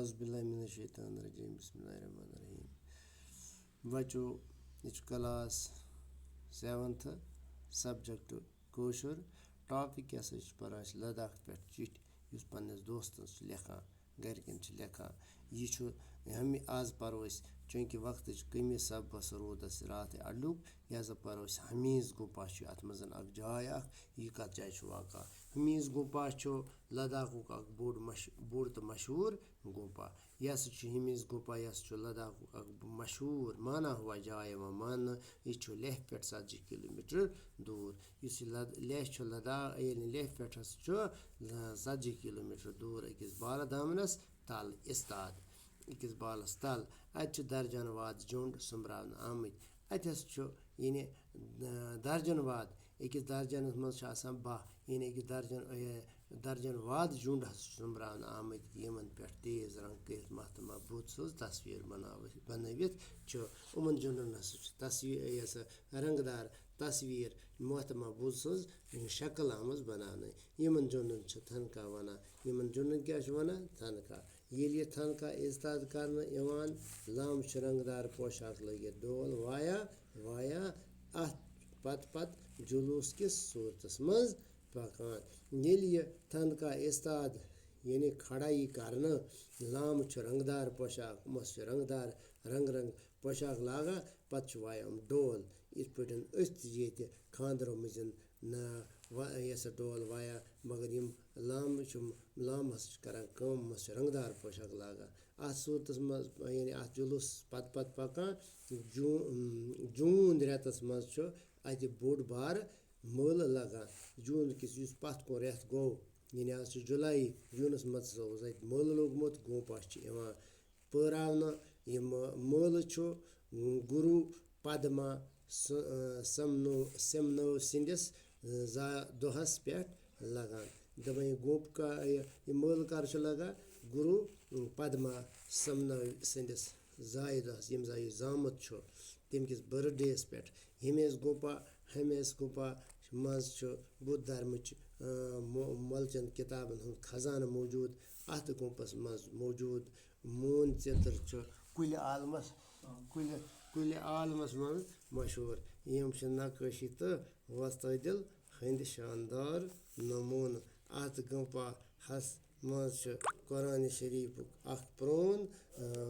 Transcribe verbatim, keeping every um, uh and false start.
اعوذ باللہ من الشیطان الرجیم، بسم اللہ الرحمن الرحیم۔ بچو، یہِ چھُ class seventh، subject کٲشُر۔ Topic کیٛاہ سا چھُ پَران أسۍ لداخ پٮ۪ٹھ چِٹھۍ، یُس پنٛنِس دوستَس چھُ لیکھان، گَرِکٮ۪ن چھِ لیکھان۔ یہِ چھُ ہمے، آز پَرو أسۍ، چوٗنٛکہِ وقتٕچ کٔمی سببہٕ روٗد اَسہِ راتھٕے اَڈلیوٚپ۔ یہِ ہسا پَرو أسۍ ہمیٖز گُمپا چھُ، اَتھ منٛز اَکھ جاے اَکھ۔ یہِ کَتھ جایہِ چھُ واقع؟ ہمیٖز گُمپا چھُ لداخُک اَکھ بوٚڑ مش-، بوٚڑ تہٕ مشہوٗر گُمپا۔ یہِ ہسا چھُ ہمیٖز گُمپا، یہِ ہسا چھُ لداخُک اَکھ مشہوٗر مانا ہوا جاے یِوان ماننہٕ۔ یہِ چھُ لیہہ پٮ۪ٹھ ژتجی کِلوٗ میٖٹر دوٗر۔ یُس یہِ لد-، لیہہ چھُ لداخ، ییٚلہِ لیہہ پٮ۪ٹھ ہسا چھُ ژتجی کِلوٗ میٖٹر دوٗر أکِس بالہٕ دامنَس تَل اِستاد، أکِس بالَس تَل۔ اَتہِ چھِ درجن واد جُنٛڈ سوٚمبراونہٕ آمٕتۍ۔ اَتہِ ہسا چھُ، یعنی، درجن واد، أکِس درجنَس منٛز چھِ آسان باہ، یعنی أکِس درجن، درجن واد جُنٛڈ ہسا چھِ سوٚمبراونہٕ آمٕتۍ، یِمن پٮ۪ٹھ تیز رنگ کٔرِتھ مہاتما بدھ سٕنٛز تصویر بناوِتھ، بنٲوِتھ چھُ۔ یِمن جُنٛڈن ہسا چھِ تصویر، یہِ ہسا رنگدار تصویر مہاتما بدھ سٕنٛز شکل آمٕژ بناونہٕ۔ یِمن جُنٛڈن چھِ تھنکا ونان۔ یِمن جُنٛڈن کیٛاہ چھِ ونان؟ تھنکا۔ ییٚلہِ یہِ تھنکا اِستاد کرنہٕ یِوان، لامہٕ چھِ رنگدار پوشاک لٲگِتھ ڈول وایا وایا اَتھ پتہٕ پتہٕ جلوٗس کِس صوٗرتس منٛز پکان۔ ییٚلہِ یہِ تھنکا اِستاد، یعنی کھڑا یی کرنہٕ، لامہٕ چھِ رنگدار پوشاک، مَس چھِ رنگدار، رنگ رنگ پوشاک لاگان، پتہٕ چھِ وایان یِم ڈول۔ یِتھ پٲٹھۍ أسۍ تہِ چھِ ییٚتہِ خانٛدرو مٔنٛزۍ نہ وا-، یہِ ہسا ڈول وایان، مگر یِم لامہٕ چھِ، لامہٕ ہسا چھِ کران کٲم، مَس چھِ رنگدار پوشاک لاگان۔ اَتھ صوٗرتس منٛز، یعنی اَتھ جلوٗسس پتہٕ پتہٕ پکان، جوٗن، جوٗن رٮ۪تس منٛز چھُ اَتہِ بوٚڑ بارٕ مٲلہٕ لگان۔ جوٗن کِس یُس پتھ کُن رٮ۪تھ گوٚو، یعنی آز چھُ جُلایی، جوٗنس منٛز ہسا اوس اَتہِ مٲلہٕ لوٚگمُت، گومپا چھِ یِوان پٲراونہٕ۔ یہِ مٲ-، مٲلہٕ چھُ گُروٗ پدما س-، سمنو، سمنو سٕنٛدِس زا-، دۄہس پٮ۪ٹھ لگان۔ دَپان، یہِ گوٚب کا-، یہِ، یہِ مٲلہٕ کر چھُ لگان؟ گُروٗ پدما سمنو سٕنٛدِس زایہِ دۄہس، ییٚمہِ دۄہ یہِ زامُت چھُ، تَمہِ کِس birthday یَس پٮ۪ٹھ۔ ہمیز گوپا، ہمیز گوپا منٛز چھُ بُدھ دھرمٕچ، آ، مو-، مۄلچن کِتابن ہُنٛد خزانہٕ موجوٗد۔ اَتھ گوپس منٛز موجوٗد مون چتر چھُ کُلہِ عالمس، کُلہِ، کُلہِ عالمس منٛز مشہوٗر۔ یِم چھِ نقٲشی تہٕ وۄستٲدِل ہٕنٛدۍ شاندار نموٗنہٕ۔ اَتھ گمپاہس منٛز چھُ قرآن شریٖفُک اکھ پرٛون، آ،